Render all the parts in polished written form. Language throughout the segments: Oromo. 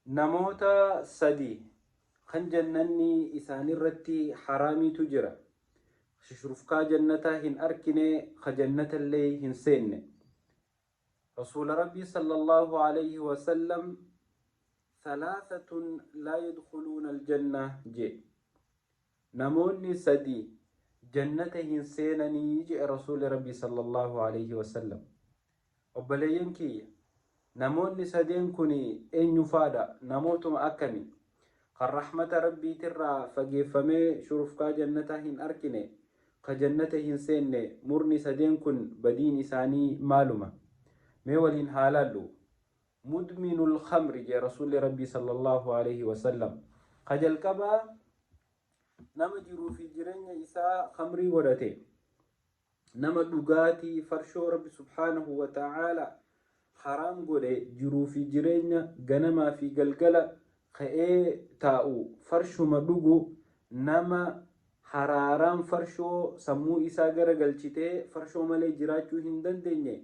Namoota sadi kan jannanni isaanirratti haraamiitu jira. Shurufkaa jannataa hin arkine, ka jannatallee hin seenne. Rasuula Rabbii sallallahu alayhi wa sallam "Thalathatun laa yadkhuluuna aljanna" jee. Namoonni sadi jannata hin seenanii jee Rasuuli Rabbii sallallahu alayhi wa sallam. Obboleeyyan kiyya, namoonni sadeen kun eenyufaadha? Namootuma akkami? Kan rahmata Rabbiitirraa fageeffamee shurufkaa jannataa hin arkine, ka jannata hin seenne, murni sadeen kun badiin isaanii maaluma? Mee waliin haa laallu. "Mudminul khamri" jee Rasuulli Rabbii sallallahu alayhi wa sallam. Ka jalqabaa nama jiruu fi jireenya isaa khamrii godhate. Nama dhugaatii farshoo Rabbi subhaanahu wa ta'aala haraam godhe jiruu fi jireenya ganamaa fi galgala ka'ee taa'u farshuma dhugu, nama haraaraan farshoo sammuu isaa gara galchitee farshoo malee jiraachuu hin dandeenye,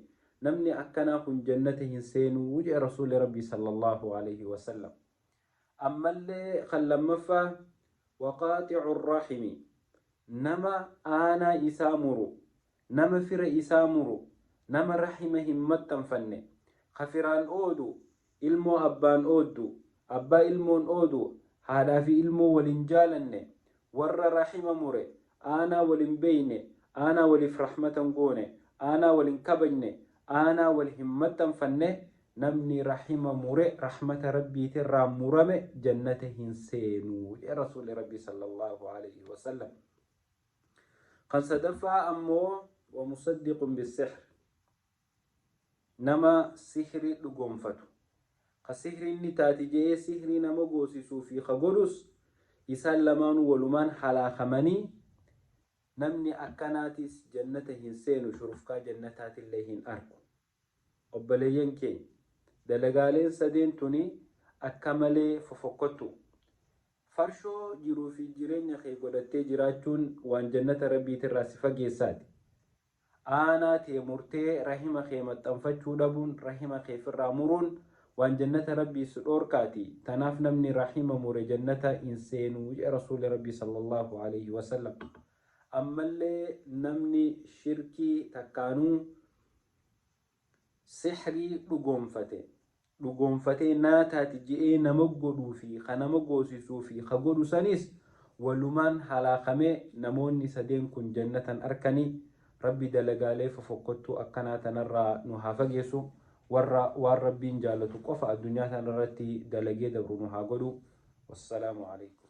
namni akkanaa kun jannata hin seenuu jedhe Rasuulli Rabbii sallallahu alayhi wa sallam. Ammallee kan lammaffaa "waqaaxicu rahimi", nama aanaa isaa muru, nama fira isaa muru, nama rahima hin maxxanfanne, ka firaan oodu, ilmoo abbaan ooddu, abbaa ilmoon oodu, haadhaa fi ilmoo walin jaalanne, warra rahima mure, aanaa walin beeyne, aanaa waliif rahmatan goone, aanaa walin kabajne, aanaa wal hin maxxanfanne, namni rahima mure, rahmata Rabbiitirraa murame, jannata hin seenuu jedhe Rasuulli Rabbii sallallahu alayhi wasallam. Kan sadaffaa ammoo "wamusaddiqun bisihr", nama sihrii dhugoonfatu, ka sihriin ni taati je'ee sihrii nama goosisuu fi ka godhus, isaan lamaanuu walumaan halaakamanii. Namni akkanaatis jannata hin seenu, shurufkaa jannataatillee hin arku. Obboleeyyan keenya, dalagaaleen sadeen tuni akka malee fofokkottu. Farshoo jiruu fi jireenya kee godhattee jiraachuun waan jannata Rabbiitirraa si fageessaati. Aanaa tee murtee rahima kee maxxanfachuu dhabuun, rahima kee firraa muruun waan jannata Rabbii si dhoorkaati. Tanaaf namni rahima mure jannata hin seenuu jedhe Rasuulli Rabbii sallallahu alayhi wasallam. Ammallee namni shirkii takkaanuu sihrii dhugoonfate, dhugoonfatee naa taati je'ee nama godhuu fi ka nama goosisuu fi ka godhu sanis walumaan halaakamee. Namoonni sadeen kun jannatan arkanii. Rabbi dalagaalee fofokkottuu akkanaa tanarraa nu haa fageessu. Warra waan Rabbiin jaalatu qofa addunyaa tanarratti dalagee dabru nu haa godhu. Wassalaamu alaykum.